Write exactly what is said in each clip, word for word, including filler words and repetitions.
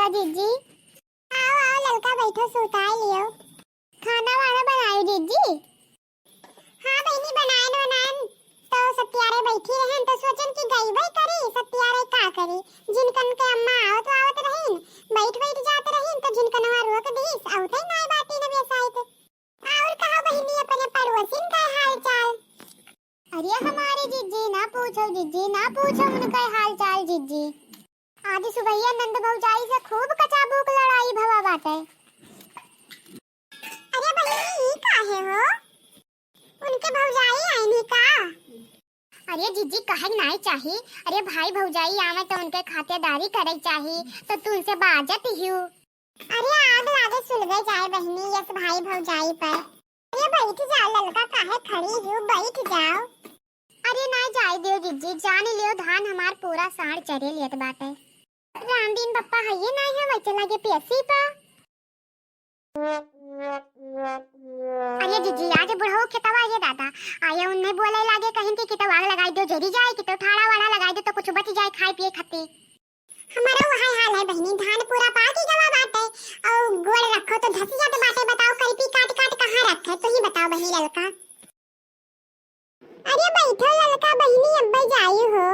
आ जीजी। आओ, आओ ललका, बैठो, सुताई लियो। खाना वाना बनायो जीजी? हाँ बहिनी, बनायन वनायन तो सत्यारे बैठी रहन तो सोचन कि गईबे करी, सत्यारे का करी। जिनकन के अम्मा आवत आवत रहीन, बैठ बैठ जात रहीन तो जिनकनवा रोक दीस, आवते नाय बाटी न बेसाइत। और कहो बहिनी, अपने पड़ोसिन का हाल चाल? अरे हमारे जीजी ना पूछो, जीजी ना पूछो उनका हाल चाल जीजी। आज सुबहिया नंद भौजाई से खूब कचाबूक लड़ाई भवा बाटे। अरे बहिनी, ई काहे हो? उनके भौजाई आईनी का? अरे जीजी, कहे नाई चाही। अरे भाई भौजाई आवे तो उनके खातिरदारी करे चाही, तो तू उनसे बाजत हियो। अरे आग लागे सुलगे जाए बहिनी, यस भाई भौजाई पर। अरे बैठ जाओ ललका, काहे खड़ी हियो, बैठ जाओ। अरे ना जाए दियो जीजी, जान लियो धान हमार पूरा साँड़ चरे लेत बाटे। रामदीन बप्पा हइये नाई है, वैसे लागे पेसी पा। अरे जीजी, आज बुढ़ऊ खेतवा ये दादा, आये उन्हें बोले लागे कहिन कि कितवा आग लगाई दियो, जरी जाए, कितवा ठाड़ा वाड़ा लगाई दियो तो कुछ बच जाए खाए पिए खातिर। हमारो वही हाल है बहिनी, धान पूरा पाकी गवा बाटे और गोड़ रखो तो धसी जात बाटे। बताओ करिपी काट काट कहाँ रखे, तू ही बताओ बहिनी ललका। अरे बैठो ललका बहिनी, अब्बे जाई हो।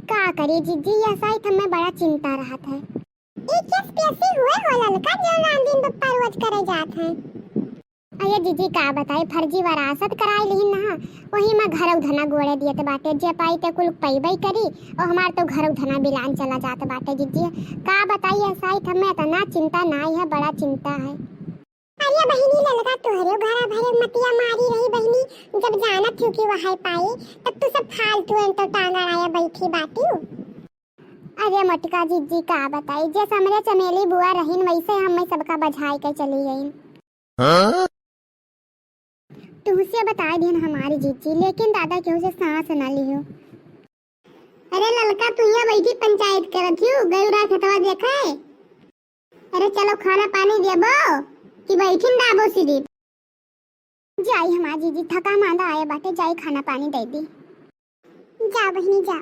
का करी जीजी, यह साइत हमें बड़ा चिंता रहत है। ई किस पेसी हुए हो ललका, जो रामदीन बप्पा रोज करे जात है? अरे जीजी, का बताई, फर्जी वरासत कराई लिहिन ना, वही में घरौ धना गोड़े दियत बाटे, जे पाई ते कुल पइबे करी, और हमार तो घरौ धना बिलान चला जात बाटे जीजी। का बताई, यह साइत हमें इतना चिंता नाई है, बड़ा चिंता है। अरे बहिनी ललका, तोहरे घरा भरे मतिया मारी रही बहिनी, जब जानत हूँ कि वह पाई, तब तू सब फालतू एन तो टांग अड़ाया बैठी बाटू। अरे मोटका जीजी का बताई, जे समरे चमेली बुआ रहीन वैसे हमें सबका बझाई के चली गईन। हाँ? तुहसे बताई दिन हमारी जीजी, लेकिन दादा केहू से सांस ना लियो। अरे ललका, तू यहाँ बैठी पंचायत करत हियो, गौरा खेतवा देखे। अरे चलो खाना पानी देबो कि बैठिन दाबो सिर्फ। जाई हमार जीजी, थका मांदा आए बाटे, जाई खाना पानी दे दी। जा बहिनी जा।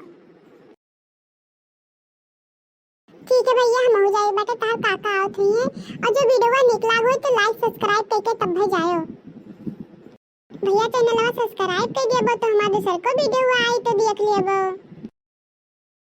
ठीक है भैया, हम हो जाए बाटे, तार काका आवत हुई है। और जो वीडियो निक लाग होई तो like subscribe करके तब भी जायो। भैया चैनलवा subscribe कर देबो तो हमार दूसर को वीडियो आई तो देख लेबो।